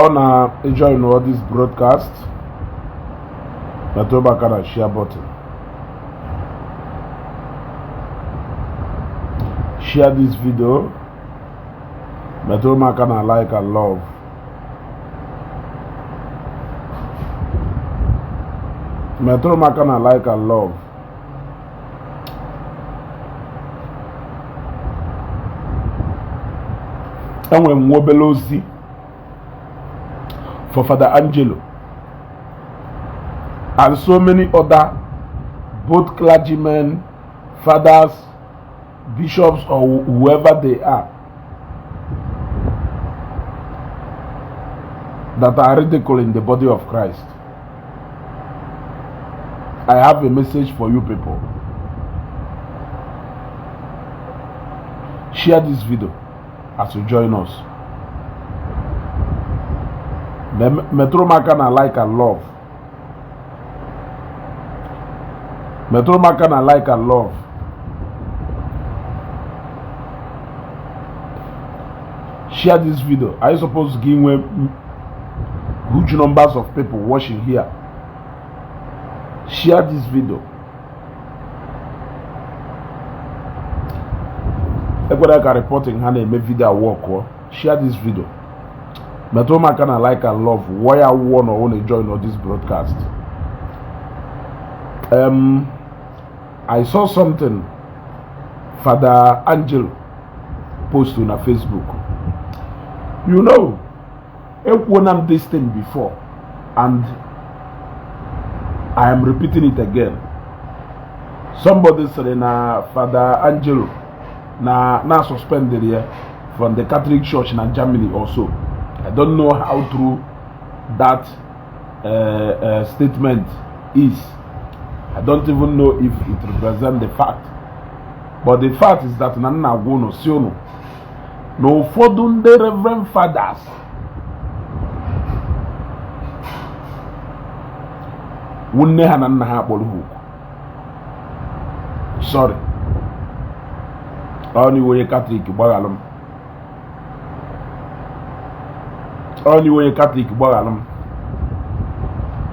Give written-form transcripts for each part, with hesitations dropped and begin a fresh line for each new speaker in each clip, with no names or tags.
wanna join all this broadcast. Metoba kana share button. Share this video. Metoba kana like and love. Metoba kana like and love. And when Mobelozi for Fada Angelo and so many other both clergymen, fathers, bishops, or whoever they are that are ridiculing the body of Christ. I have a message for you people. Share this video as you join us. Metro Makana like and love. Metro Makana like and love. Share this video. Are you supposed to give away huge numbers of people watching here? Share this video. Ekweda reporting hana eme video work. Share this video. Metro Makana like and love. Why I want to join on this broadcast? I saw something Fada Angelo post on Facebook. You know, I've won this thing before, and I am repeating it again. Somebody said na Fada Angelo na suspended here from the Catholic Church in Germany also. I don't know how true that statement is. I don't even know if it represents the fact. But the fact is that Nana Wono Siono no fodun the Reverend Fathers wunne hanana ha bolu. Sorry. Only way Catholic Bagalum. Only way Catholic Bagalum.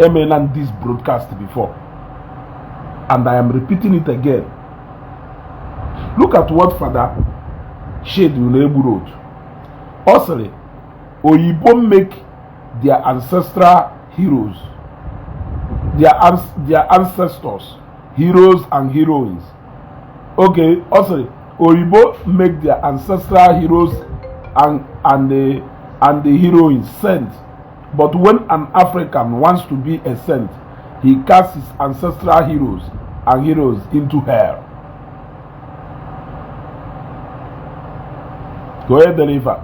Amen. This broadcast before, and I am repeating it again. Look at what Father Shade Unebu wrote. Also, Oyibo make their ancestral heroes, their ancestors heroes and heroines. Okay, also Oyibo make their ancestral heroes and the heroines saint. But when an African wants to be a saint, he casts his ancestral heroes and heroes into hell. Go ahead, deliver.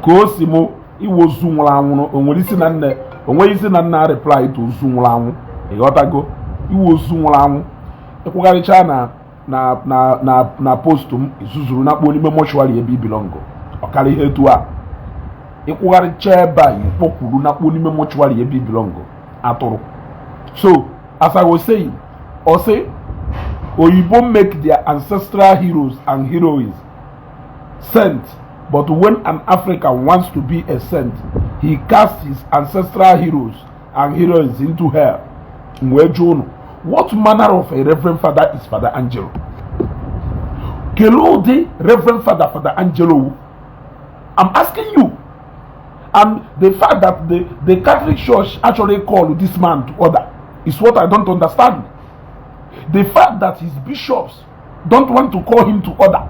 Go Simo, it was Zumlango, and when you send a reply to Zumlango, he got to go. It was Zumlango. The Pugarichana na postum, Zuzuru, not only mortuary a belongo, or carry her to her. It was chair by Poku, not only mortuary a belongo at all. So, as I was saying, or say, Oyibo make their ancestral heroes and heroines saint, but when an African wants to be a saint, he casts his ancestral heroes and heroines into hell. What manner of a Reverend Father is Fada Angelo? Colluding Reverend Fada Angelo? I'm asking you. And the fact that the Catholic Church actually called this man to order is what I don't understand. The fact that his bishops don't want to call him to order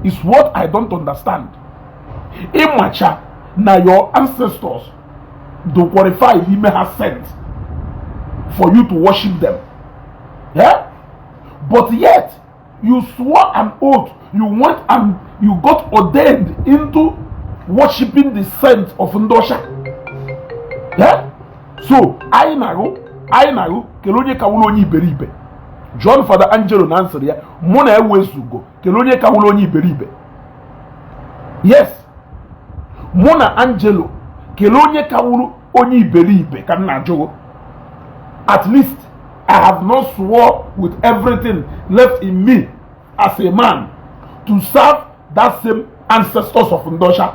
is what I don't understand. Imacha, now your ancestors do qualify he may have sent for you to worship them. Yeah? But yet, you swore an oath, you got ordained into worshiping the saint of Ndosha. Yeah? So, I know, Kelonye Kawulonyi Beribe. John Fada Angelo answered ya, Mona Wesugo, Kelonye Kawulonyi Beribe. Yes. Mona Angelo, Kelonye Kawulu Onyi Beribe, Kanajo. At least I have not swore with everything left in me as a man to serve that same ancestors of Ndosha.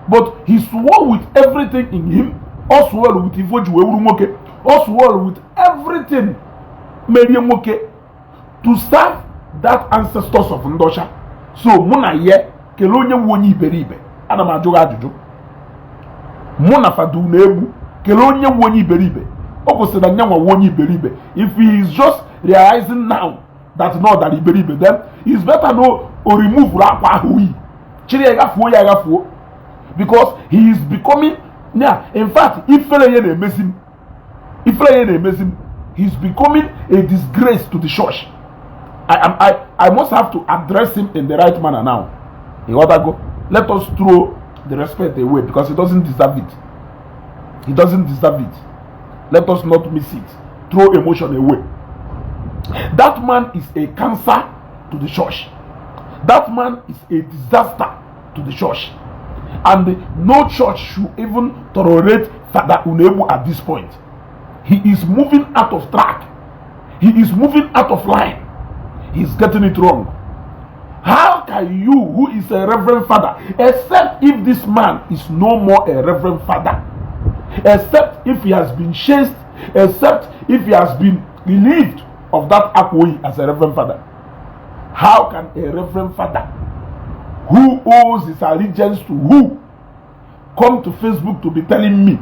But he swore with everything in him, or swore with Ivoju, or swore with everything to serve that ancestors of Ndosha. So muna ye kelonye wonyi iberibe ana majoga ajuju muna fadu nebu kelonye wonyi iberibe okoseda nyanwa wonyi iberibe. If he is just realizing now that not that iberibe, then it's better no or remove rapa hui chiri ya gafuo because he is becoming, yeah, in fact if he's becoming a disgrace to the church. I must have to address him in the right manner now. In order go, let us throw the respect away because he doesn't deserve it. He doesn't deserve it. Let us not miss it. Throw emotion away. That man is a cancer to the church. That man is a disaster to the church. And no church should even tolerate Fada Unebu at this point. He is moving out of track. He is moving out of line. He's getting it wrong. How can you, who is a reverend father, except if this man is no more a reverend father, except if he has been chased, except if he has been relieved of that akwoyi as a reverend father, how can a reverend father who owes his allegiance to who come to Facebook to be telling me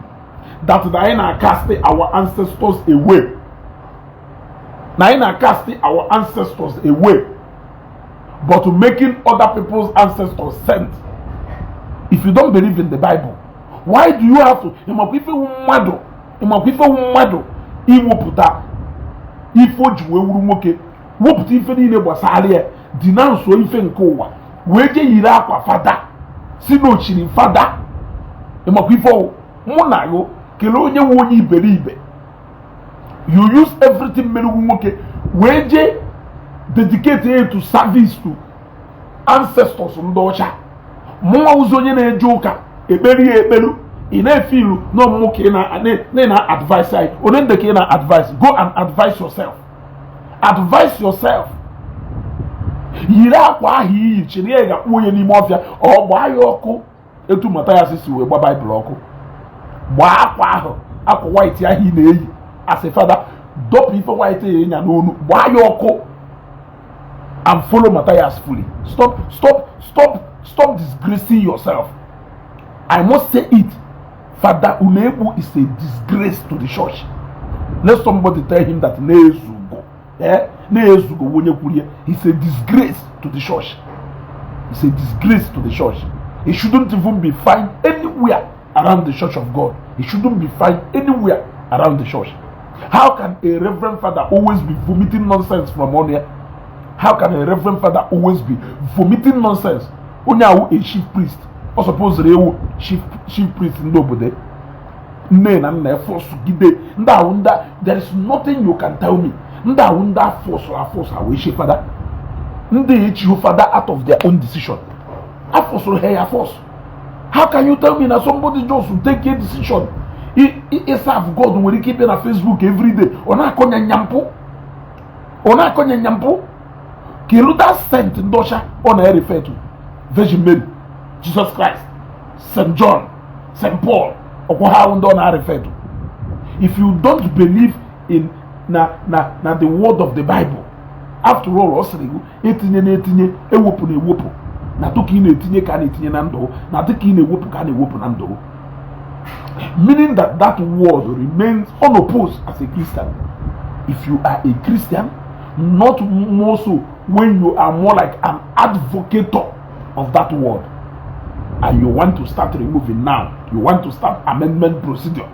that Naina casting our ancestors away? Naina casting our ancestors away, but to making other people's ancestors sent. If you don't believe in the Bible, why do you have to? Iwoputa ifo juwe urumoke woputa ife niile gbasara dinansụ ife nke ụwa wee je yiri akwa fada si n'ochiri fada ịmakwa ife mụ na yo kelee onye nwe onye iberibe. You use everything mere nwoke wee je dedicate it to service to ancestors ndị ọcha. Mụnwa ụzọ onye na-eje ụka ekpelu ị na-efilu no nwoke na advice anyị onye ndị ka ị na advice. Go and advise yourself. Advise yourself. Yiri akwa ahụ iyi chiri ya ga-akpụ onye n'ime ọfịa ọ gbaa ya ọkụ etu mata ya sisi wee gba Baịbụl ọkụ. Gbaa akwa ahụ akwa white ahụ ị na-eyi as a father, dọpụ ife white enya n'onu gbaa ya ọkụ and follow Matthias fully. Stop disgracing yourself. I must say it. Fada Unebu is a disgrace to the church. Let somebody tell him that Nezugo. He's a disgrace to the church. He's a disgrace to the church. He shouldn't even be found anywhere around the church of God. He shouldn't be found anywhere around the church. How can a reverend father always be vomiting nonsense from on here? How can a reverend father always be vomiting nonsense? Only a chief priest, or suppose a chief priest in nobody. There is nothing you can tell me. Force away, father. Father out of their own decision. Force. How can you tell me that somebody just will take a decision? He serve God when he keep on Facebook every day. Ona konya nyampo. Kiluda sent Ndosha on a refer to Virgin Mary, Jesus Christ, St. John, St. Paul, or how don't I refer to. If you don't believe in the word of the Bible, after all, etinye ewopu na tuki na etinye ka na etinye na ndo na tuki na ewopu ka na ewopu na ndo. Meaning that word remains unopposed as a Christian. If you are a Christian, not more so when you are more like an advocate of that word, and you want to start removing now, you want to start amendment procedure,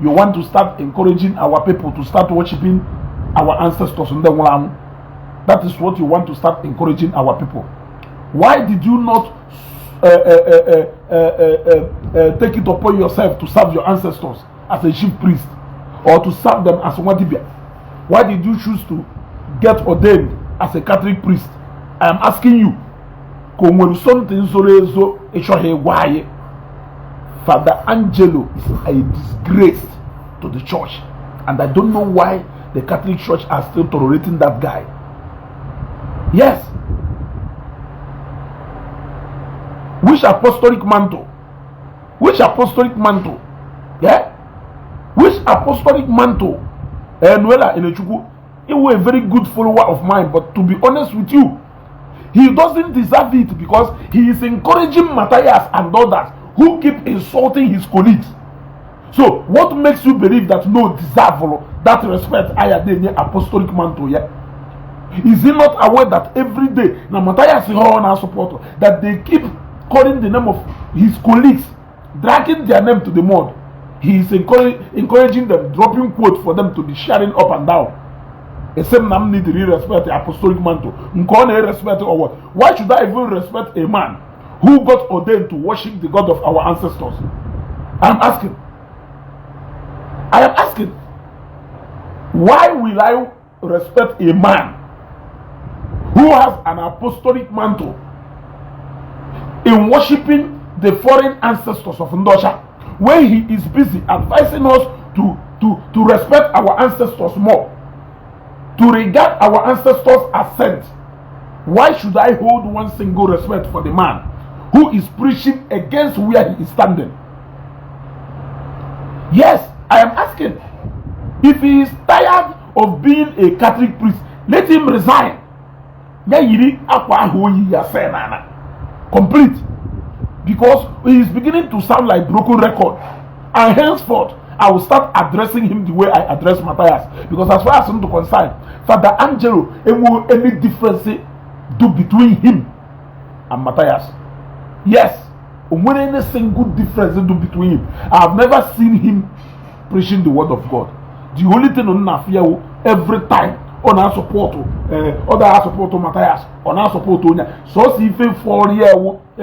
you want to start encouraging our people to start worshiping our ancestors in the world. That is what you want to start encouraging our people. Why did you not take it upon yourself to serve your ancestors as a chief priest or to serve them as Wadibia? Why did you choose to get ordained as a Catholic priest? I am asking you. Fada Angelo is a disgrace to the church, and I don't know why the Catholic Church are still tolerating that guy. Yes, Which apostolic mantle? Which apostolic mantle? Yeah? Which apostolic mantle? Noela Enechukwu, he was a very good follower of mine, but to be honest with you, he doesn't deserve it because he is encouraging Matthias and others who keep insulting his colleagues. So, what makes you believe that no deserve that respect I had in apostolic mantle? Yeah? Is he not aware that every day, now Matthias is on our supporter, that they keep calling the name of his colleagues, dragging their name to the mud? He is encouraging them, dropping quotes for them to be sharing up and down. The same name need to respect the apostolic mantle. Respect or what? Why should I even respect a man who got ordained to worship the God of our ancestors? I am asking, why will I respect a man who has an apostolic mantle in worshiping the foreign ancestors of Ndosha, when he is busy advising us to respect our ancestors more, to regard our ancestors as saints? Why should I hold one single respect for the man who is preaching against where he is standing? Yes, I am asking. If he is tired of being a Catholic priest, let him resign. Complete. Because he is beginning to sound like broken record. And henceforth, I will start addressing him the way I address Matthias. Because as far as I'm concerned, Fada Angelo, any difference do between him and Matthias? Yes. When any single difference do between him, I have never seen him preaching the word of God. The only thing on Nafia every time on our support, other support Matthias, on our support Onya. So see if 4 years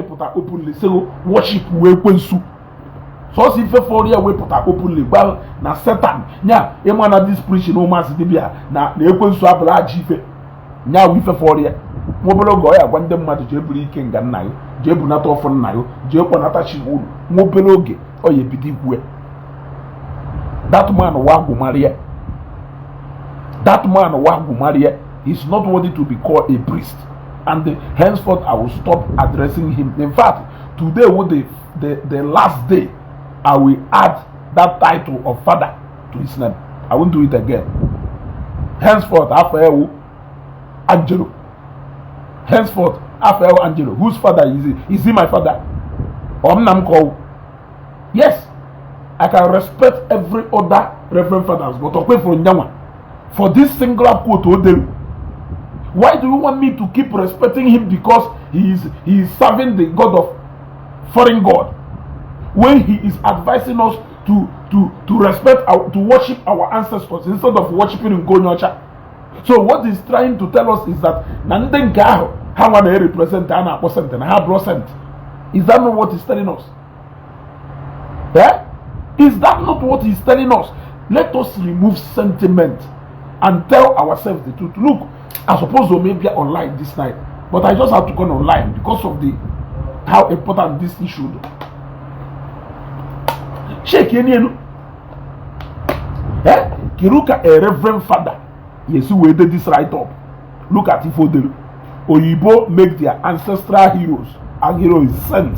put openly so worship we kwensu. So see if 4 years we put openly well na Satan. Nya emana this preaching no mass dibia na ekwensu abla jife. Nya we 4 years. Mobile go ya gwande mmadu je buru ike nga nna yo, je bu nata ofo nna yo, je kponata chi uru. Mobile oge o ye bidi gwe. That man Wagu Maria. That man Wagu Maria is not worthy to be called a priest. And henceforth I will stop addressing him. In fact, today was the last day I will add that title of father to his name. I won't do it again. Henceforth, Raphael Angelo. Henceforth, Raphael Angelo. Whose father is he? Is he my father? Yes. I can respect every other reverend fathers, but okay for Nyawa. For this singular quote, why do you want me to keep respecting him because he is serving the God of foreign God, when he is advising us to respect to worship our ancestors instead of worshiping in Gonyocha? So what he's trying to tell us is that Nandengaho how want to represent Anna percent and how percent. Is that not what he's telling us? Yeah? Is that not what he's telling us? Let us remove sentiment and tell ourselves the truth. Look, I suppose we may be online this night, but I just have to go online because of how important this issue is. Sheikh Yenienu, Kiruka a reverend father. Yes, we did this right up. Look at Ifodelu. Oyibo make their ancestral heroes. A hero is sent.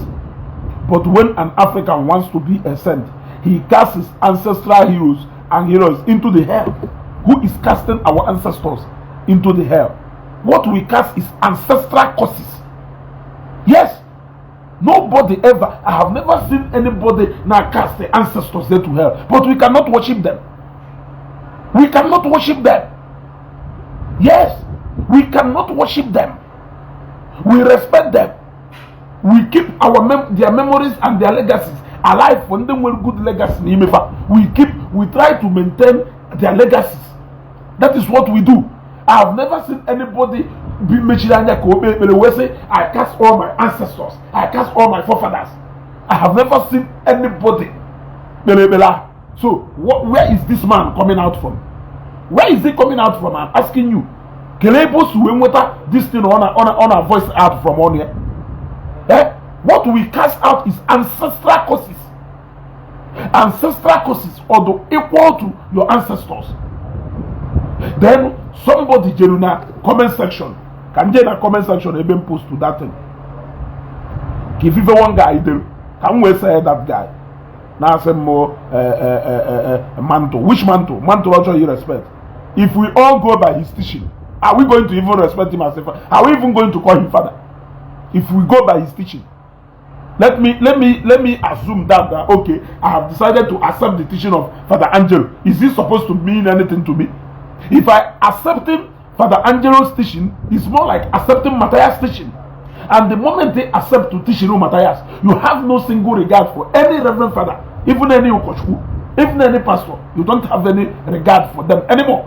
But when an African wants to be a saint, he casts his ancestral heroes and heroes into the hell. Who is casting our ancestors into the hell? What we cast is ancestral curses. Yes. Nobody ever, I have never seen anybody now cast the ancestors there to hell. But we cannot worship them. We cannot worship them. Yes. We cannot worship them. We respect them. We keep their memories and their legacies alive. For them with good legacy, we try to maintain their legacies. That is what we do. I have never seen anybody be say, I cast all my ancestors, I cast all my forefathers. I have never seen anybody. So where is this man coming out from? Where is he coming out from? I'm asking you. This thing on a voice out from on here. What we cast out is ancestral curses. Ancestral curses, although equal to your ancestors. Then somebody Jeruna comment section. Can get a comment section even post to that thing. If even one guy do, can we say that guy? Now say more mantle. Which mantle? Mantle also you respect. If we all go by his teaching, are we going to even respect him as a father? Are we even going to call him father? If we go by his teaching, let me assume that okay, I have decided to accept the teaching of Fada Angelo. Is this supposed to mean anything to me? If I accept him, Fada Angelo's teaching is more like accepting Matthias' teaching. And the moment they accept to teach Matthias, you have no single regard for any reverend father, even any ukochku, even any pastor. You don't have any regard for them anymore.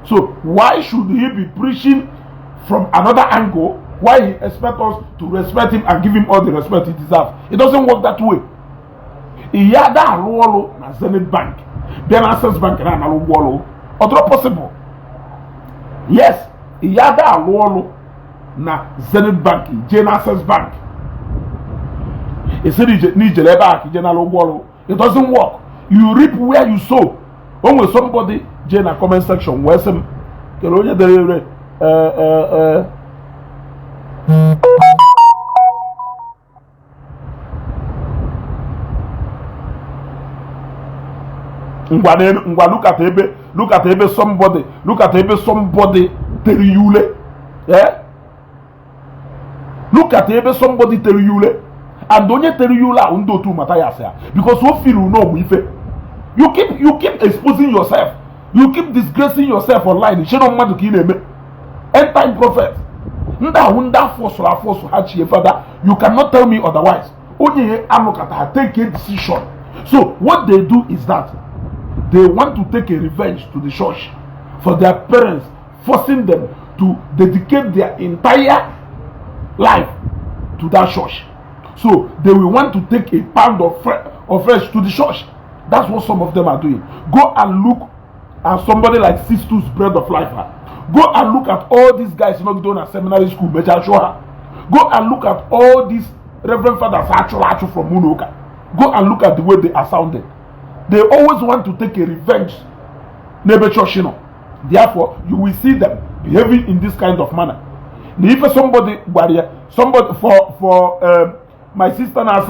So why should he be preaching from another angle? Why he expect us to respect him and give him all the respect he deserves? It doesn't work that way. Iyada aluolo na Zenith Bank, then Access Bank na aluolo. Other possible. Yes, Iyada aluolo na Zenith Bank, Jane Access Bank. He said it doesn't work. You reap where you sow. When somebody Jane a comment section where some look at ebe somebody tell you yeah. Look at ebe somebody tell you and don't you tell you la undo to Matthias because what feel you know if you keep exposing yourself, you keep disgracing yourself online. She don't matter to kill end time prophet. Father, you cannot tell me otherwise. Only take a decision. So what they do is that they want to take a revenge to the church for their parents, forcing them to dedicate their entire life to that church. So they will want to take a pound of flesh to the church. That's what some of them are doing. Go and look at somebody like Sistus Bread of Life. Go and look at all these guys not doing at seminary school. Go and look at all these reverend fathers actually from Munoka. Go and look at the way they are sounded. They always want to take a revenge. Neighbor church, Therefore, you will see them behaving in this kind of manner. If somebody for my sister has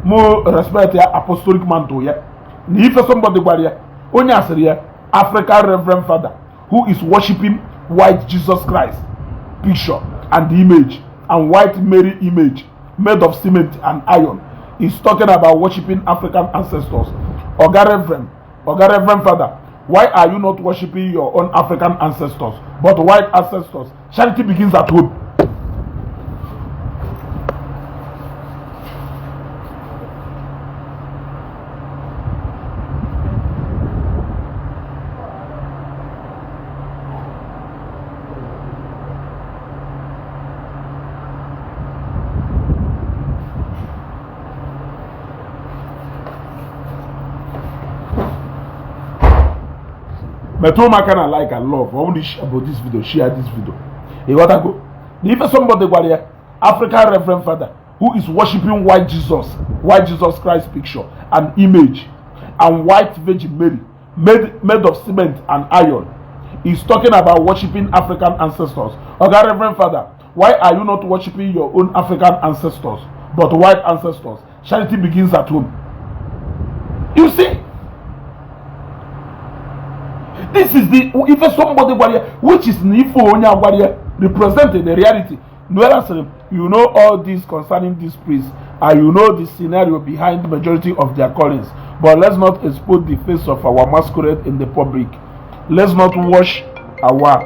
more respect apostolic mantle. If somebody only as African Reverend Father who is worshiping white Jesus Christ picture and image and white Mary image made of cement and iron, is talking about worshiping African ancestors. Oga Reverend Father, why are you not worshiping your own African ancestors but white ancestors? Charity begins at home. Metoma Canal like and love. I want to share about this video. Share this video. You gotta go. If somebody here, African Reverend Father who is worshiping white Jesus Christ picture and image and white Virgin Mary made of cement and iron, is talking about worshiping African ancestors. Okay, Reverend Father, why are you not worshiping your own African ancestors but white ancestors? Charity begins at home. You see. This is the if somebody which is Nifo warrior representing the reality. You know all this concerning this priest, and you know the scenario behind the majority of their callings. But let's not expose the face of our masquerade in the public. Let's not wash our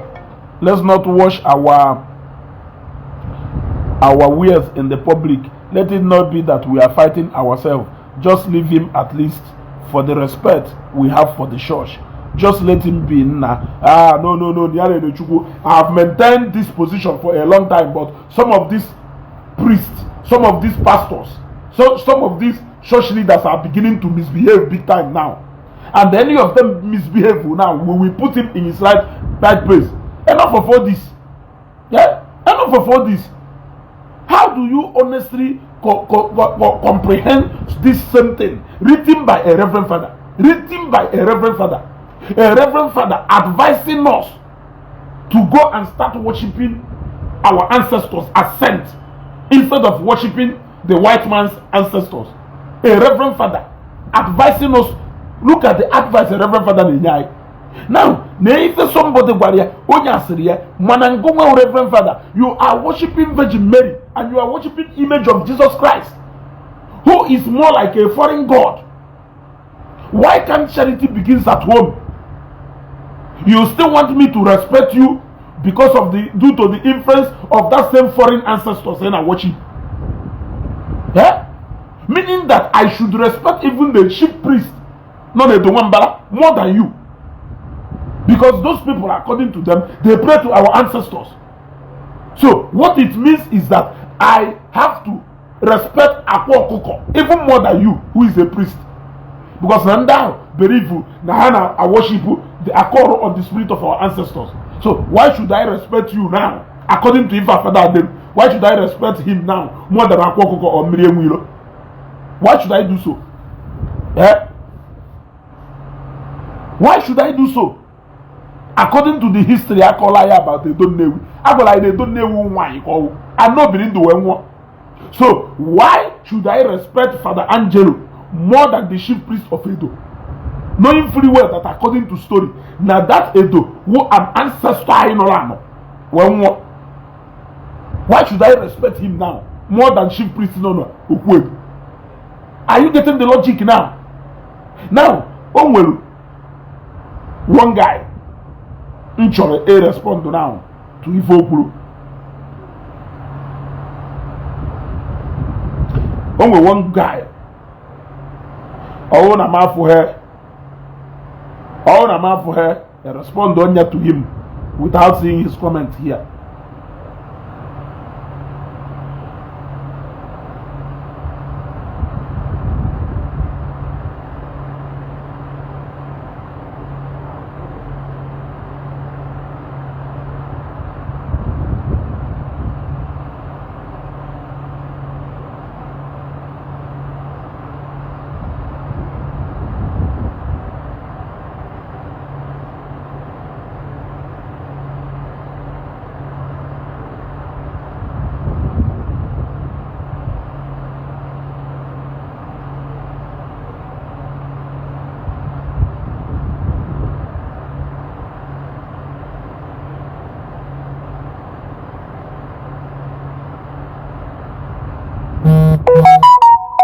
wares in the public. Let it not be that we are fighting ourselves. Just leave him at least for the respect we have for the church. Just let him be. No. I have maintained this position for a long time, but some of these priests, some of these pastors, some of these church leaders are beginning to misbehave big time now. And any of them misbehave now, we will put him in his right place. Enough of all this. Yeah? Enough of all this. How do you honestly comprehend this same thing written by a reverend father? A reverend father advising us to go and start worshiping our ancestors as sent. instead of worshiping the white man's ancestors. A reverend father advising us. Look at the advice a reverend father Ninyai. Now, if somebody reverend father, you are worshiping Virgin Mary and you are worshiping image of Jesus Christ, who is more like a foreign god. Why can't charity begins at home? You still want me to respect you because of due to the influence of that same foreign ancestors in our worship? Yeah? Meaning that I should respect even the chief priest, not the Dongambala, more than you. Because those people, according to them, they pray to our ancestors. So what it means is that I have to respect Akwa Okoko even more than you, who is a priest. Because now, believe you, now I worship the Akoro of the spirit of our ancestors. So why should I respect you now? According to Ifa Fada Angelo, why should I respect him now more than Akwa Okoko or Miriam Wilo? Why should I do so? Eh? Why should I do so? According to the history I call about they don't know. I go like they don't know why. I'm not being the one. So why should I respect Fada Angelo more than the chief priest of Edo? Knowing fully well that according to story, now that Edo who an ancestor in Orano. Why should I respect him now more than chief priest in Orano? Are you getting the logic now? Now, one guy Nchore a respond now to Ifo. Only one guy. All I'm out for her. All I'm out for her. I respond to him without seeing his comment here.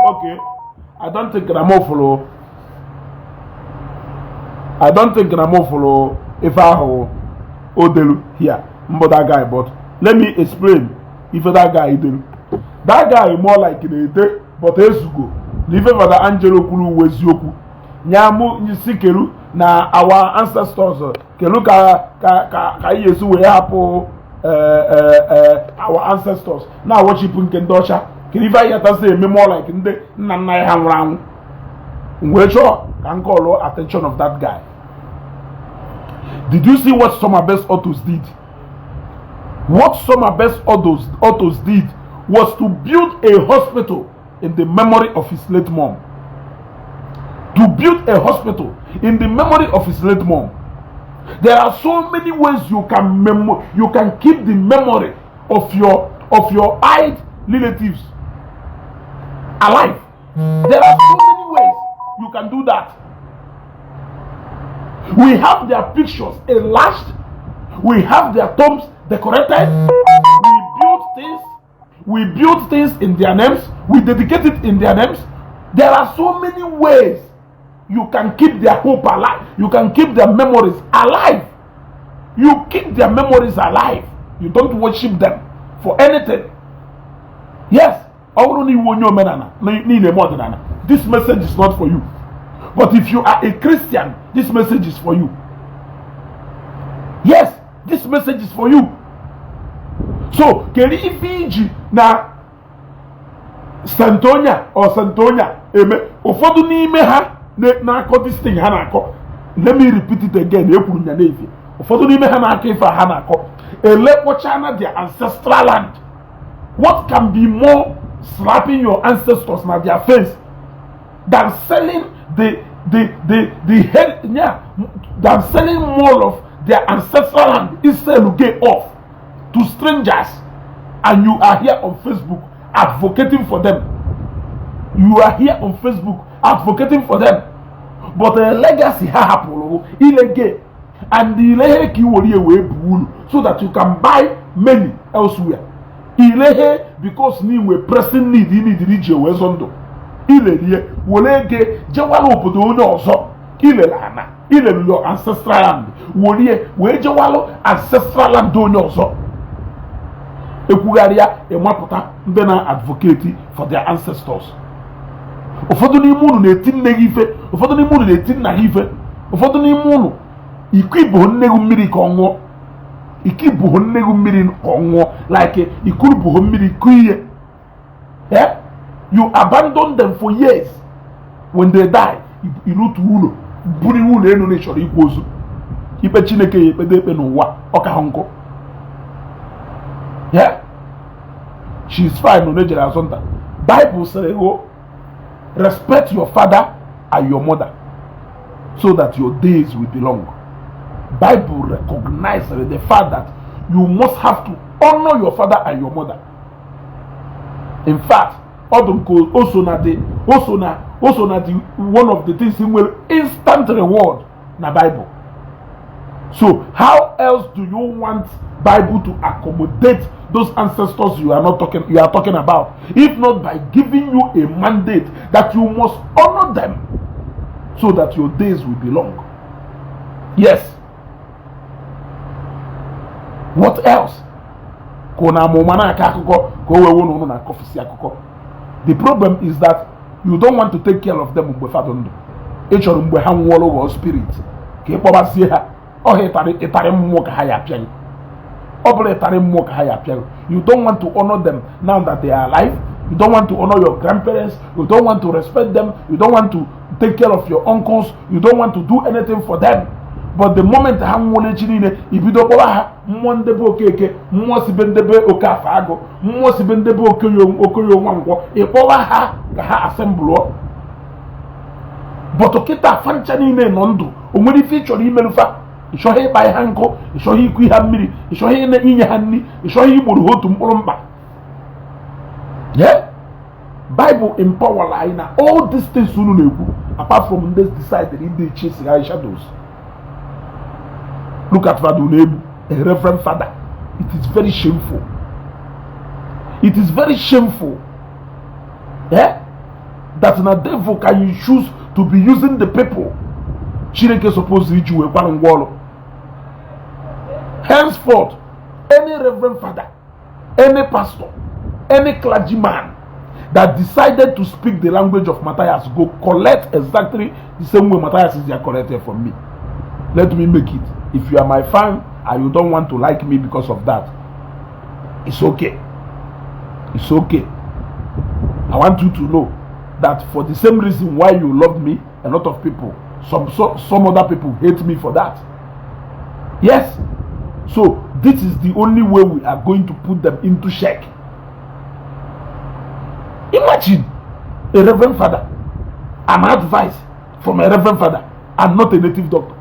Okay, I don't think Gramo follow. I don't think Gramo follow if I hold Odelu here, but that guy. But let me explain if that guy is that guy is more like in day, but as you go, leave Fada Angelo Kulu Wezioku. Nyamu Nisikeru na our ancestors kelu ka Yesu we hapo our ancestors now worshiping Kendosha. If I say me more like nde nna ha nwran we sure can call attention of that guy. Did you see what some of best authors did? What some of best authors did was to build a hospital in the memory of his late mom. To build a hospital in the memory of his late mom. There are so many ways you can keep the memory of your died relatives alive. There are so many ways you can do that. We have their pictures enlarged. We have their tombs decorated. We build things in their names. We dedicate it in their names. There are so many ways you can keep their hope alive. You can keep their memories alive. You keep their memories alive. You don't worship them for anything. Yes. This message is not for you. But if you are a Christian, this message is for you. Yes, this message is for you. So, keri ifiji na Santonia or Santonia, ụfọdụ n'ime ha na-akọ this thing ha na-akọ. Let me repeat it again. Ụfọdụ n'ime ha na-akọ ife ha na-akọ. Elekpochana their ancestral land. What can be more slapping your ancestors na their face than selling the head, than selling more of their ancestral land instead to get off to strangers, and you are here on Facebook advocating for them. You are here on Facebook advocating for them. But a legacy happen illegal, and the legacy will so that you can buy many elsewhere. Ilehe because ni we pressing need the region where zondo. Ile wolege jawalo obodo onye ozo. Ile lana. Ile your ancestral land. Wolie we jawalo ancestral land onye ozo. Ekwugaria emapụta ndị na advocate for their ancestors. Ụfọdụ n'ime unu na-eti nne gị ife, ụfọdụ n'ime unu na-eti nna gị ife, ụfọdụ n'ime unu ikwu nne gị mmiri ka ọ ṅụọ. Iki buho nne gị mmiri ka ọ ṅụọ, like ikuru buho mmiri kuiye. Yeah? You abandon them for years. When they die, irutu ulo, buri ulo enu ne chọrọ ikwu ozu. Ipe Chineke ya ekpede ekpe n'ụwa, ọ ka ha nkụ. Yeah? She is fine on ejere asonta. Bible says, respect your father and your mother so that your days will be long. Bible recognizes the fact that you must have to honor your father and your mother. In fact, also one of the things in will instant reward na Bible. So how else do you want Bible to accommodate those ancestors you are talking about, if not by giving you a mandate that you must honor them so that your days will be long? Yes. What else? The problem is that you don't want to take care of them. Spirit. You don't want to honor them now that they are alive. You don't want to honor your grandparents. You don't want to respect them. You don't want to take care of your uncles. You don't want to do anything for them. But the moment but okita fanchani ne nondo onwere feature imelufa ishohe by hanko ishohe ikwi ha mmiri ishohe na inye ha nni ishohe igburu otu mkpụrụ mkpa. Yeah, Bible empower line all these things unu na-ekwu apart from this decided in the chasing high shadows. Look at Fada Angelo, a reverend father. It is very shameful. It is very shameful. Yeah, that na devil can you choose to be using the people. Chineke supposed to you a henceforth, any reverend father, any pastor, any clergyman that decided to speak the language of Matthias, go collect exactly the same way Matthias is collected from me. Let me make it. If you are my fan and you don't want to like me because of that, it's okay. It's okay. I want you to know that for the same reason why you love me, a lot of people, some other people hate me for that. Yes. So this is the only way we are going to put them into check. Imagine a reverend father, an advice from a reverend father and not a native doctor.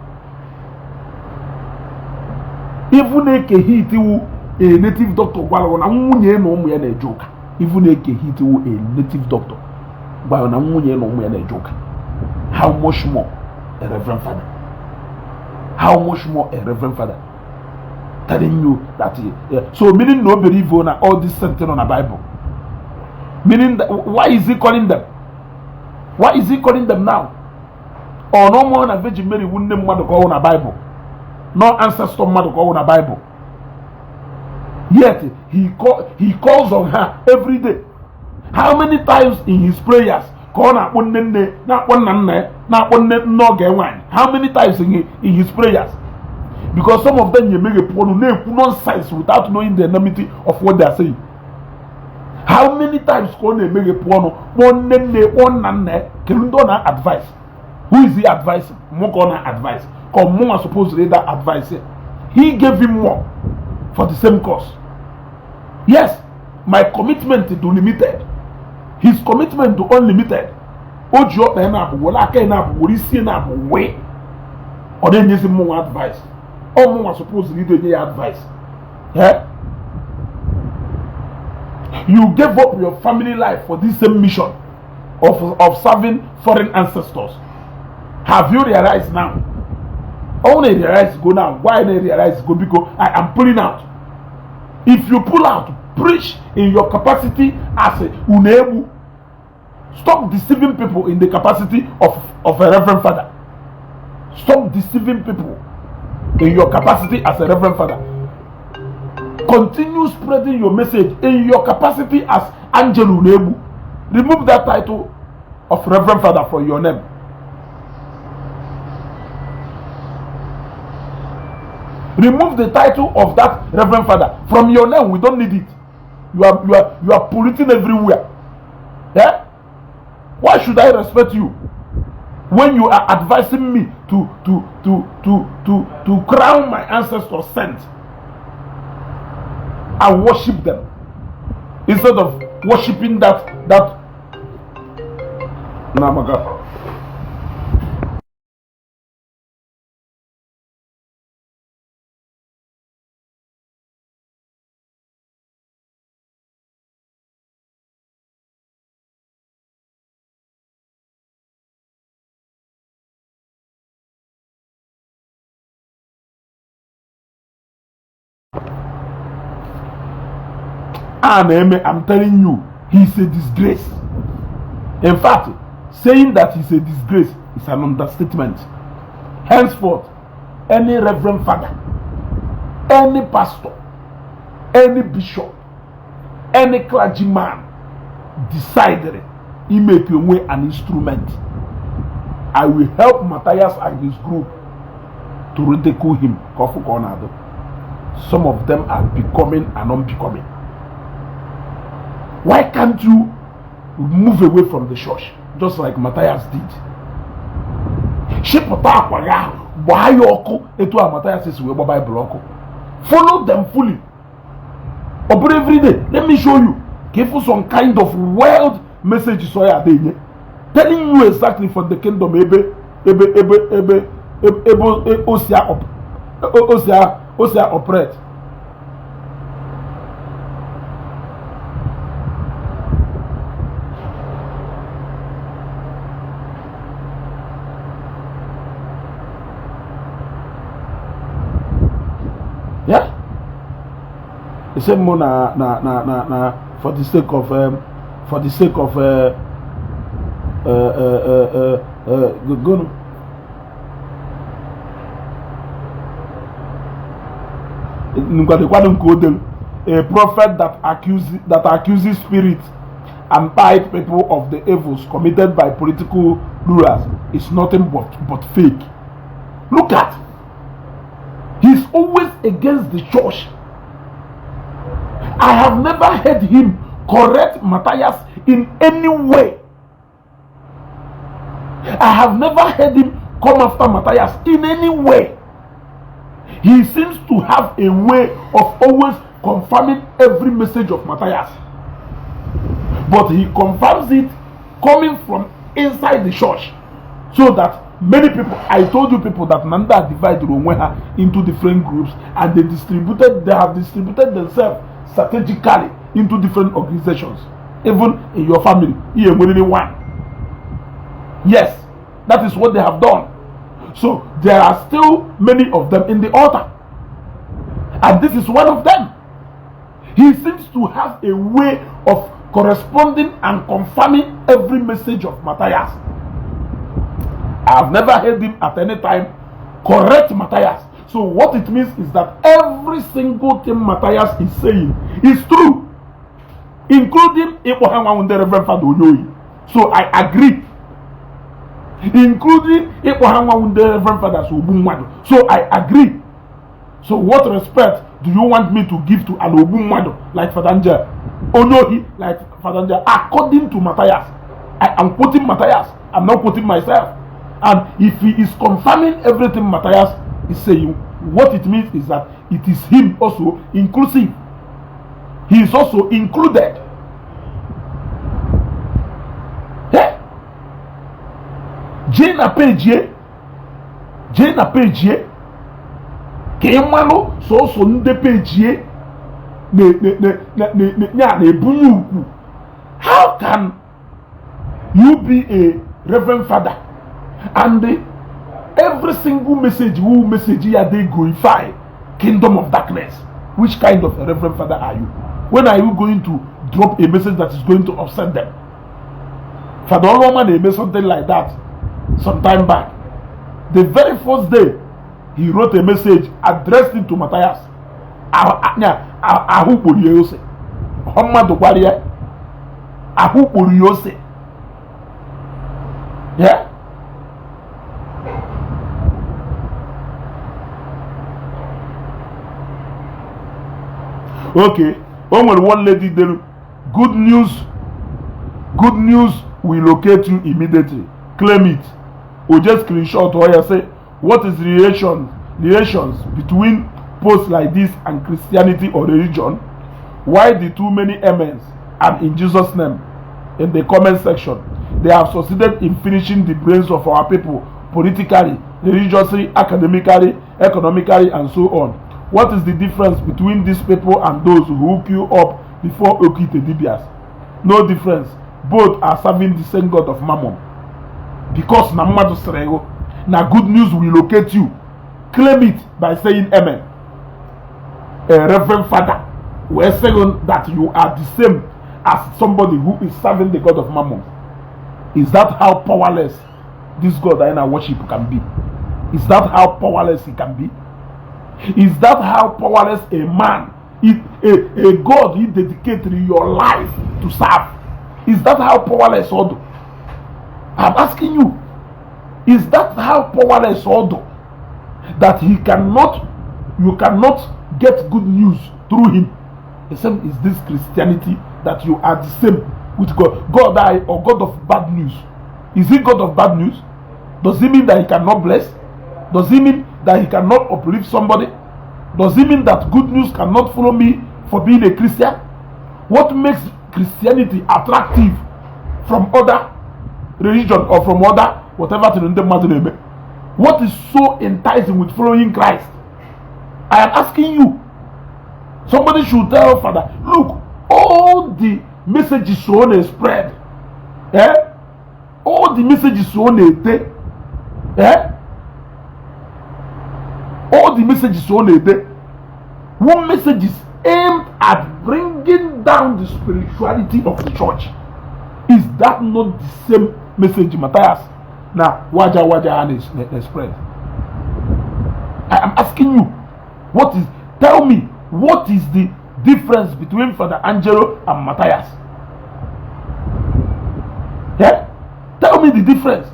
Even a native doctor, even a native doctor, how much more a reverend father? How much more a reverend father? Telling you that so meaning no believe on all this sentence on the Bible. Meaning that, why is he calling them? Why is he calling them now? Or no more than Virgin Mary wouldn't want to go on a Bible. No ancestor mother go on a Bible. Yet he calls on her every day. How many times in his prayers? How many times in his prayers? Because some of them you make a nonsense without knowing the enormity of what they are saying. How many times can they make a one advice? Who is he advising? More advice. Or more supposed to that advice. He gave him more for the same cause. Yes, my commitment to limited. His commitment to unlimited. Ojo na wala ka na wori sie na way. Or then just more advice. Or more supposed to need advice. Yeah? You gave up your family life for this same mission of serving foreign ancestors. Have you realized now? Only realize go now. Why they realize go? Because I am pulling out. If you pull out, preach in your capacity as a unebu. Stop deceiving people in the capacity of a reverend father. Stop deceiving people in your capacity as a reverend father. Continue spreading your message in your capacity as Angelo Nebu. Remove that title of reverend father from your name. Remove the title of that reverend father from your name. We don't need it. You are polluting everywhere. Yeah? Why should I respect you when you are advising me to crown my ancestors' saint and worship them instead of worshiping that? Nah, my God. I'm telling you, he's a disgrace. In fact, saying that he's a disgrace is an understatement. Henceforth, any reverend father, any pastor, any bishop, any clergyman decided he make away an instrument. I will help Matthias and his group to ridicule him. Some of them are becoming and unbecoming. Why can't you move away from the church just like Matthias did? Follow them fully. But every day, let me show you. Give you some kind of wild message telling you exactly for the kingdom Osia operate. Yeah, the same more for the sake of a prophet that accuses spirits and pied people of the evils committed by political rulers is nothing but fake. Look at. He's always against the church. I have never heard him correct Matthias in any way. I have never heard him come after Matthias in any way. He seems to have a way of always confirming every message of Matthias. But he confirms it coming from inside the church. So that many people, I told you people that Nanda divided Romweha into different groups and they have distributed themselves strategically into different organizations. Even in your family, you only one. Yes, that is what they have done. So there are still many of them in the altar. And this is one of them. He seems to have a way of corresponding and confirming every message of Matthias. I have never heard him at any time correct Matthias. So what it means is that every single thing Matthias is saying is true, including the Reverend Fada Angelo. So I agree. Including the Reverend Fada Angelo. So I agree. So what respect do you want me to give to an Obumwado like Fada Angelo? Onohi like Fada Angelo? According to Matthias. I am quoting Matthias. I'm not quoting myself. And if he is confirming everything Matthias is saying, what it means is that it is him also inclusive. He is also included. Yeah? Jane Page, Kemano, so nde page how can you be a reverend father and every single message who message here they glorify kingdom of darkness? Which kind of a reverend father are you? When are you going to drop a message that is going to upset them? Father Roman, they made something like that some time back. The very first day he wrote a message addressed it to Matthias. Yeah. Okay. When one lady did good news will locate you immediately. Claim it. Or just screenshot or you say what is relations between posts like this and Christianity or religion? Why the too many amens and in Jesus' name in the comment section? They have succeeded in finishing the brains of our people politically, religiously, academically, economically, and so on. What is the difference between these people and those who hook you up before Okite Dibias? No difference. Both are serving the same God of Mammon. Because Namadu Serego, now good news will locate you. Claim it by saying amen. A reverend father, we are saying that you are the same as somebody who is serving the God of Mammon. Is that how powerless this God that I worship can be? Is that how powerless he can be? Is that how powerless a man, a God he dedicated your life to serve? Is that how powerless Odo? I'm asking you, is that how powerless Odo that you cannot get good news through him? The same is this Christianity that you are the same with God. God or God of bad news. Is he God of bad news? Does it mean that he cannot bless? Does it mean that he cannot uplift somebody? Does it mean that good news cannot follow me for being a Christian? What makes Christianity attractive from other religion or from other whatever? What is so enticing with following Christ? I am asking you. Somebody should tell Father, look, all the messages on a spread, all the messages on a day, all the messages on a day, one message is aimed at bringing down the spirituality of the church. Is that not the same message, Matthias? Now, waja and spread. I am asking you, tell me, what is the difference between Fada Angelo and Matthias? Yeah? Tell me the difference.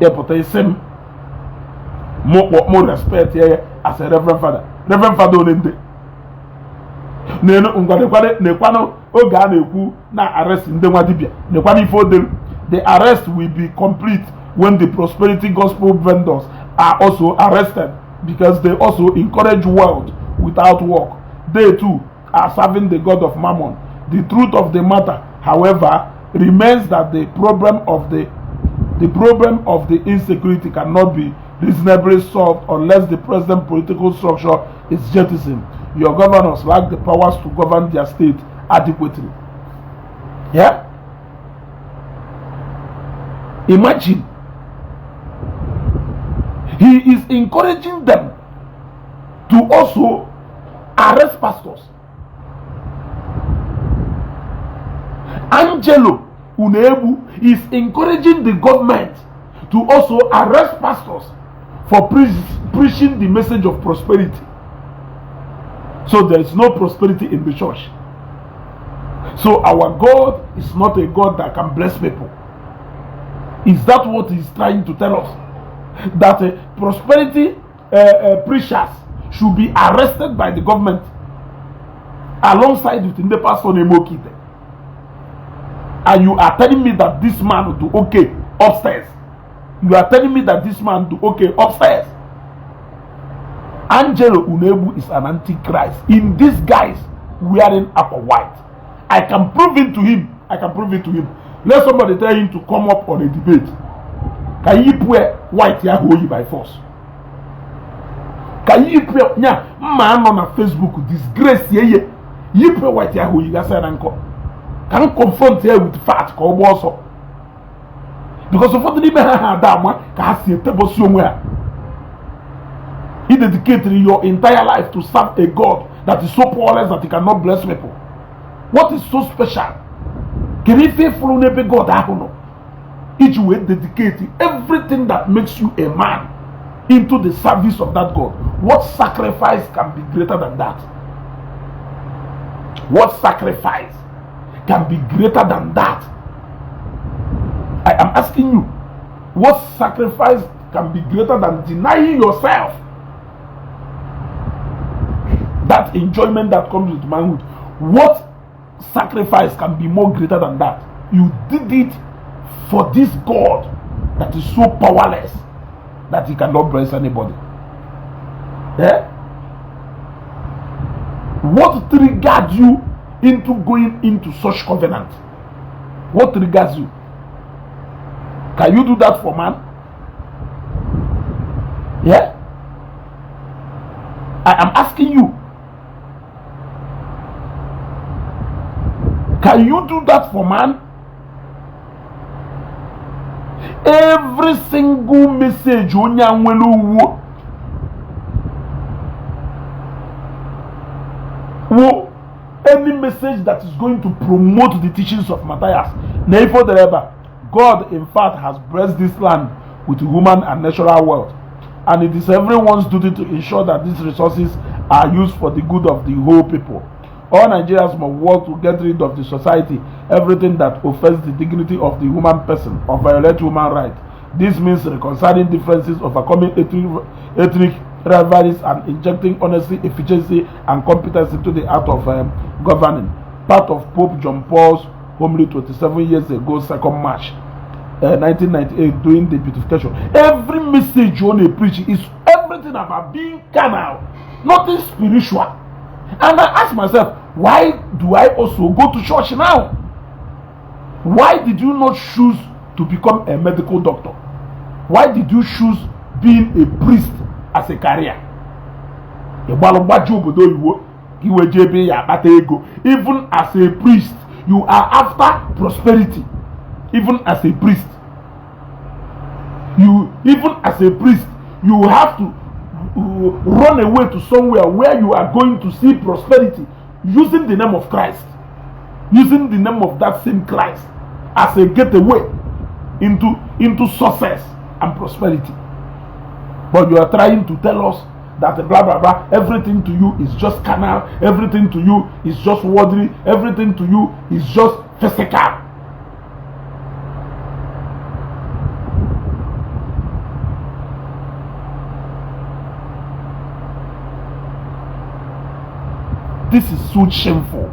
Yeah, but I say more respect here as a Reverend Father. Reverend Father Onende. The arrest will be complete when the prosperity gospel vendors are also arrested, because they also encourage wealth without work. They too are serving the God of Mammon. The truth of the matter, however, remains that the problem of the insecurity cannot be reasonably solved unless the present political structure is jettisoned. Your governors lack the powers to govern their state adequately. Yeah? Imagine. He is encouraging them to also arrest pastors. Angelo Unebu is encouraging the government to also arrest pastors for preaching the message of prosperity. So there is no prosperity in the church. So our God is not a God that can bless people. Is that what he's trying to tell us? That prosperity preachers should be arrested by the government alongside with the pastor Nemokite. And you are telling me that this man will do okay upstairs. You are telling me that this man will do okay upstairs. Angelo Unebu is an antichrist in disguise, wearing upper white. I can prove it to him. Let somebody tell him to come up on a debate. Can he wear white Yahoo by force? Can you pray? Yeah, man on a Facebook disgrace ye. You pray what you you guys and can confront here with fact also. Because of what the name can see a table somewhere. He dedicated your entire life to serve a God that is so powerless that he cannot bless people. What is so special? Can he faithful neighbor God? I don't know. Each way dedicating everything that makes you a man into the service of that God. What sacrifice can be greater than that? What sacrifice can be greater than that? I am asking you, what sacrifice can be greater than denying yourself that enjoyment that comes with manhood? What sacrifice can be more greater than that? You did it for this God that is so powerless that he cannot bless anybody. Yeah? What triggered you into going into such covenant? What triggers you? Can you do that for man? Yeah? I am asking you. Can you do that for man? Every single message any message that is going to promote the teachings of Matthias, God in fact has blessed this land with human and natural wealth, and it is everyone's duty to ensure that these resources are used for the good of the whole people. All Nigerians must work to get rid of the society, everything that offends the dignity of the human person or violates human rights. This means reconciling differences, overcoming ethnic rivalries, and injecting honesty, efficiency, and competence into the art of governing. Part of Pope John Paul's homily 27 years ago, 2nd March 1998, during the beatification. Every message you want to preach is everything about being canal, nothing spiritual. And I ask myself, why do I also go to church now? Why did you not choose to become a medical doctor? Why did you choose being a priest as a career? Even as a priest, you are after prosperity. Even as a priest, you have to run away to somewhere where you are going to see prosperity, using the name of Christ, using the name of that same Christ as a getaway into success and prosperity. But you are trying to tell us that blah blah blah, everything to you is just carnal, everything to you is just worldly, everything to you is just physical. This is so shameful.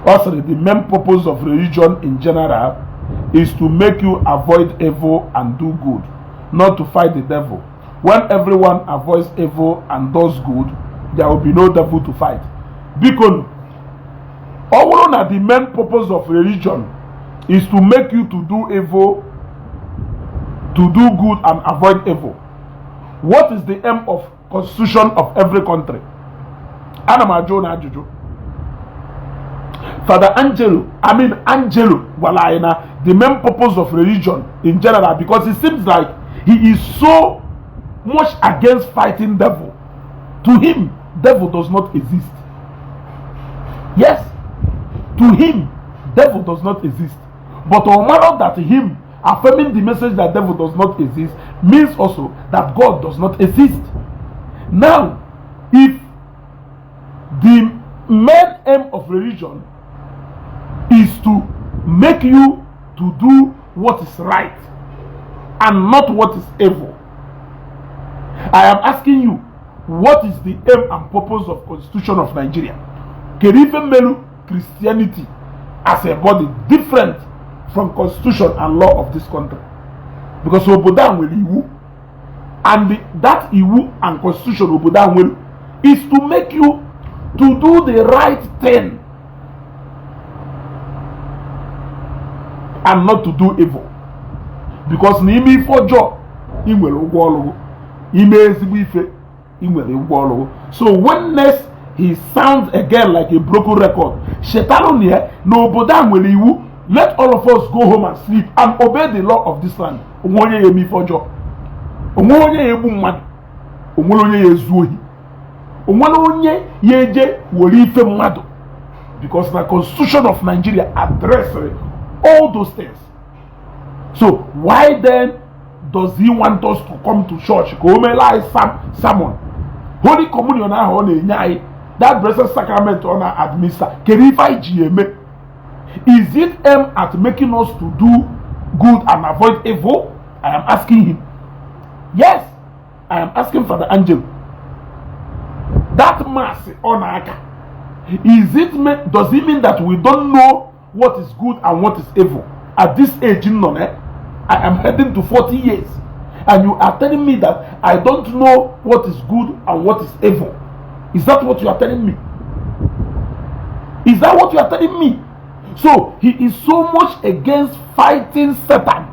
Also, the main purpose of religion in general is to make you avoid evil and do good, not to fight the devil. When everyone avoids evil and does good, there will be no devil to fight. Because the main purpose of religion is to make you to do evil, to do good and avoid evil. What is the aim of constitution of every country? Fada Angelo, the main purpose of religion in general, because it seems like he is so much against fighting devil. To him, devil does not exist. Yes, to him, devil does not exist. But no matter that him affirming the message that devil does not exist means also that God does not exist. Now, if the main aim of religion is to make you to do what is right and not what is evil, I am asking you, what is the aim and purpose of Constitution of Nigeria? Can even make Christianity as a body different from constitution and law of this country? Because Obodan will Iwu, and that Iwu and constitution Obodan will is to make you to do the right thing and not to do evil. because na ime ife ọjọọ ị nwere ụgwọ ọrụ, ime ezigbo ife ị nwere ụgwọ ọrụ. So when next he sounds again like a broken record, shetanu nie na obodo a nwere iwu, let all of us go home and sleep and obey the law of this land. Onwe onye ya eme ife ọjọọ, onwe onye ya egbu mmadụ, onwe onye ya ezu ohi, onwe onye ya eje were ife mmadụ, because the constitution of Nigeria addresses all those things. So why then does he want us to come to church? Sermon, Holy Communion, that blessed sacrament on our administer. Is it aimed at making us to do good and avoid evil? I am asking him. Yes, I am asking Fada Angelo. That mass on Aka, does it mean that we don't know what is good and what is evil? At this age, I am heading to 40 years, and you are telling me that I don't know what is good and what is evil. Is that what you are telling me? Is that what you are telling me? So he is so much against fighting Satan,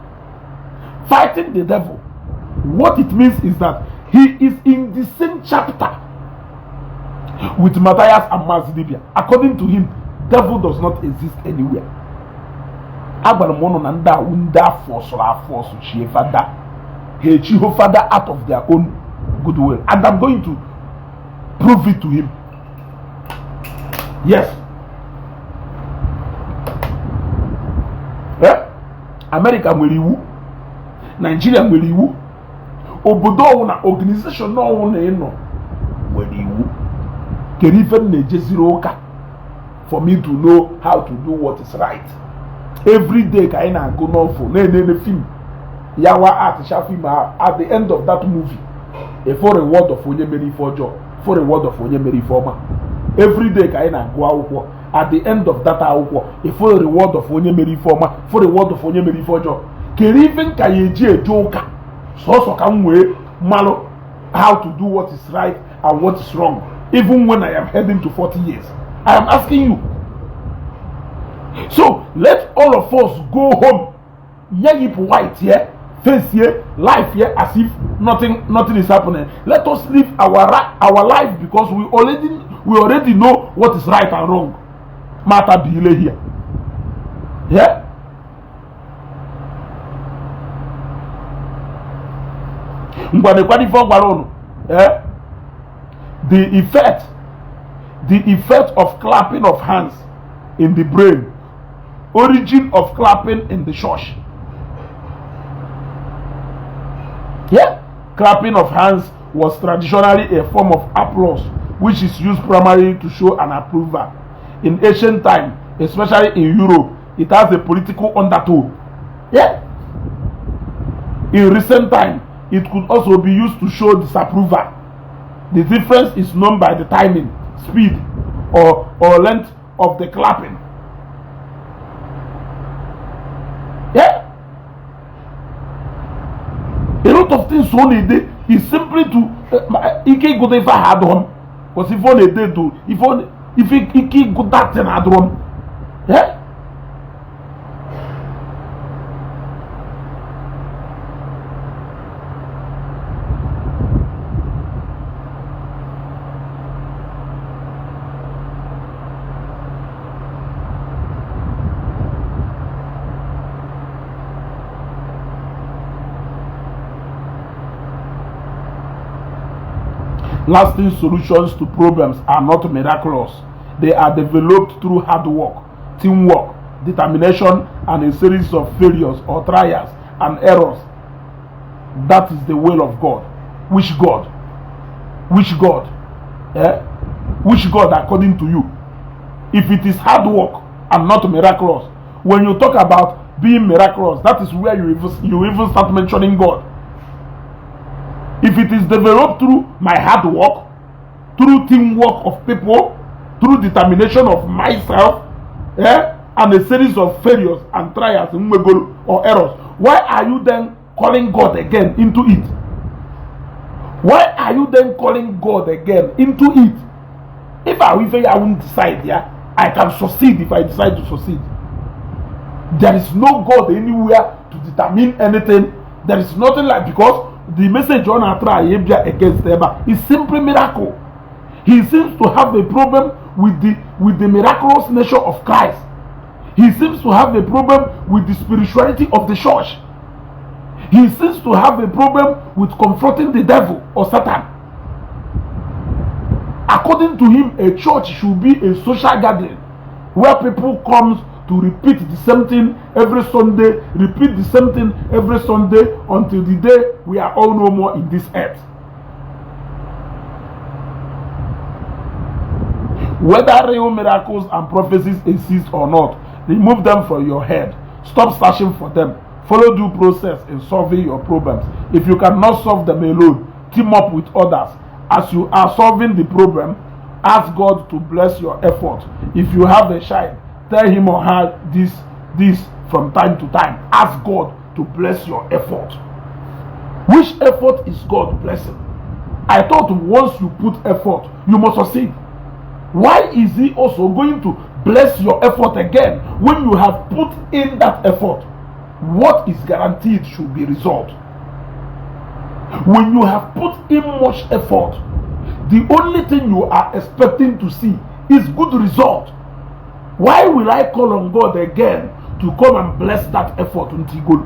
fighting the devil. What it means is that he is in the same chapter with Matthias and Mazidibia. According to him, devil does not exist anywhere. He Father out of their own goodwill, and I'm going to prove it to him. Yes. America will you, Nigeria will you, obodo na organization no one no will you. Can even Nejeziroka for me to know how to do what is right. Every day kaina go no for ne film. Yawa art film at the end of that movie. A for reward of onye meri for job, for reward of onye meri for ma. Every day kaina go out at the end of that hour, a for reward of onye meri for ma, for reward of onye meri for job. Can even kayeji joker. So can we malo how to do what is right and what is wrong. Even when I am heading to 40 years, I am asking you. So let all of us go home, yip white here, face here, life here, as if nothing is happening. Let us live our life, because we already know what is right and wrong. Matter be here. Yeah. The effect of clapping of hands in the brain, origin of clapping in the church. Yeah, clapping of hands was traditionally a form of applause, which is used primarily to show an approval. In ancient time, especially in Europe, it has a political undertone. Yeah. In recent time, it could also be used to show disapproval. The difference is known by the timing, speed, or length of the clapping. Yeah? A lot of things only day is simply to he can't go there hard on. Because if only they do, if he can't go that thing hard on. Yeah? Lasting solutions to problems are not miraculous. They are developed through hard work, teamwork, determination, and a series of failures or trials and errors. That is the will of God. Which God? Which God? Which God according to you? If it is hard work and not miraculous, when you talk about being miraculous, that is where you even start mentioning God. If it is developed through my hard work, through teamwork of people, through determination of myself, and a series of failures and trials or errors, why are you then calling God again into it? Why are you then calling God again into it? If I won't decide, I can succeed if I decide to succeed. There is no God anywhere to determine anything. There is nothing like, because the message on our try against them is simply miracle. He seems to have a problem with the miraculous nature of Christ. He seems to have a problem with the spirituality of the church. He seems to have a problem with confronting the devil or Satan. According to him, a church should be a social gathering where people come to repeat the same thing every Sunday, repeat the same thing every Sunday until the day we are all no more in this earth. Whether real miracles and prophecies exist or not, remove them from your head. Stop searching for them. Follow due process in solving your problems. If you cannot solve them alone, team up with others. As you are solving the problem, ask God to bless your effort. If you have a child, tell him or her this from time to time. Ask God to bless your effort. Which effort is God blessing? I thought once you put effort, you must succeed. Why is he also going to bless your effort again when you have put in that effort? What is guaranteed should be result. When you have put in much effort, the only thing you are expecting to see is good result. Why will I call on God again to come and bless that effort until God?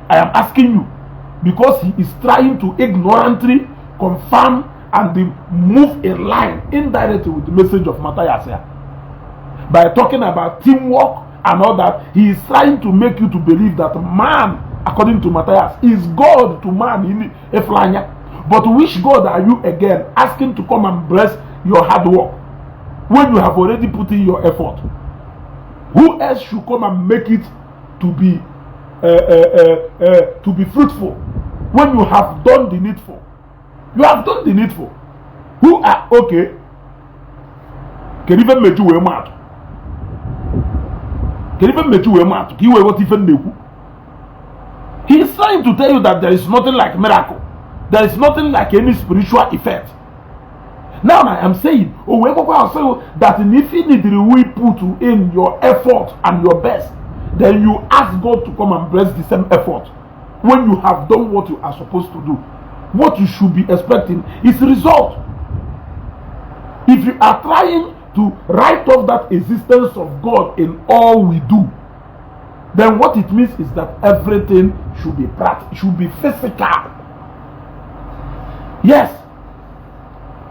I am asking you, because he is trying to ignorantly confirm and move in line indirectly with the message of Matthias here. By talking about teamwork and all that, he is trying to make you to believe that man, according to Matthias, is God to man in Eflania. But which God are you again asking to come and bless your hard work when you have already put in your effort? Who else should come and make it to be fruitful when you have done the needful? You have done the needful. Who are okay? Can even make you a mad? Can even make you a mad? He will what even do? He is trying to tell you that there is nothing like miracle. There is nothing like any spiritual effect. Now I am saying, that if you need we put in your effort and your best, then you ask God to come and bless the same effort when you have done what you are supposed to do. What you should be expecting is result. If you are trying to write off that existence of God in all we do, then what it means is that everything should be practical, should be physical. Yes,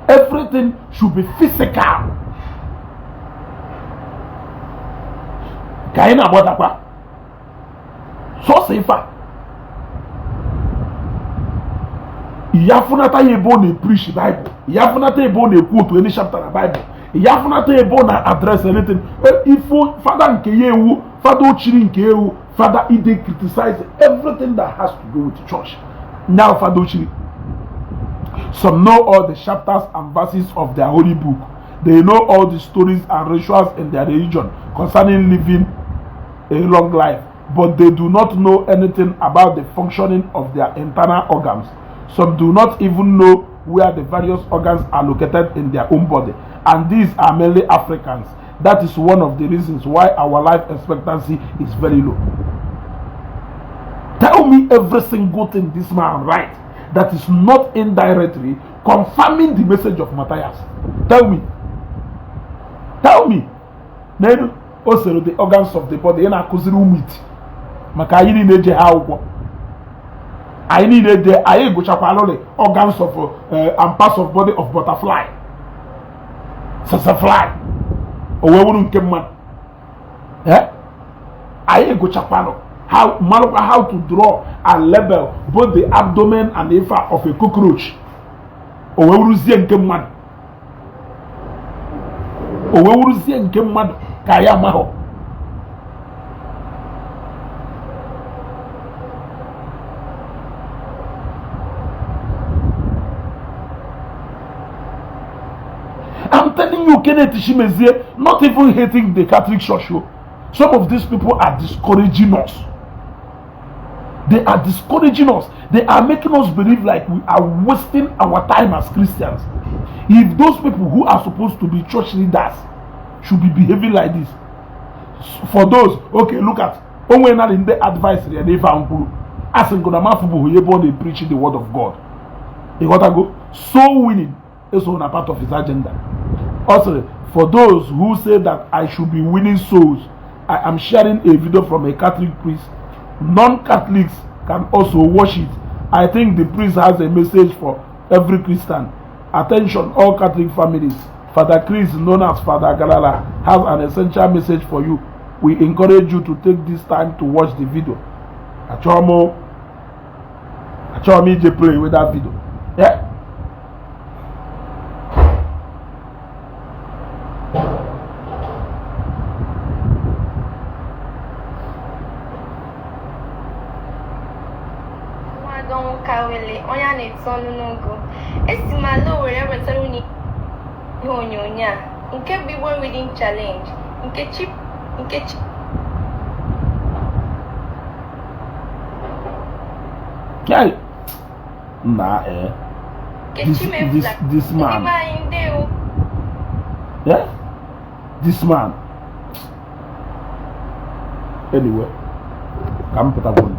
everything should be physical. Kaina bodakwa. So safer. Iyafunata yebo ne preach Bible. Iyafunata yebo ne quote any chapter of Bible. Iyafunata yebo na address anything. If Father nkeyewu, Father ochiri nkeyewu, Father ide criticize everything that has to do with the church. Now Father ochiri. Some know all the chapters and verses of their holy book. They know all the stories and rituals in their religion concerning living a long life, but they do not know anything about the functioning of their internal organs. Some do not even know where the various organs are located in their own body, and these are mainly Africans. That is one of the reasons why our life expectancy is very low. Tell me every single thing this man writes that is not indirectly confirming the message of Matthias. Tell me. Tell me. Then also the organs of the body. I need organs of and parts of body of butterfly. Fly. How to draw and label both the abdomen and the ear of a cockroach. I'm telling you, Kenneth Shimezie, not even hating the Catholic Church. Some of these people are discouraging us. They are discouraging us. They are making us believe like we are wasting our time as Christians. If those people who are supposed to be church leaders should be behaving like this, for those, okay, look at Only not in the advisory and if I'm asking gonna mafubu who born they preaching the word of God. He got to go soul winning is on a part of his agenda. Also, for those who say that I should be winning souls, I am sharing a video from a Catholic priest. Non-Catholics can also watch it. I think the priest has a message for every Christian. Attention, all Catholic families. Father Chris, known as Fada Galala, has an essential message for you. We encourage you to take this time to watch the video. Achomo je pray with that video. Yeah.
Onya na-eto n'ogo esi ma lo were wetara uni ihe onyonyo a nke bụ Igbo reading challenge nke chip
Hey, nah, this man. Yeah, this man. Anyway, come put up one.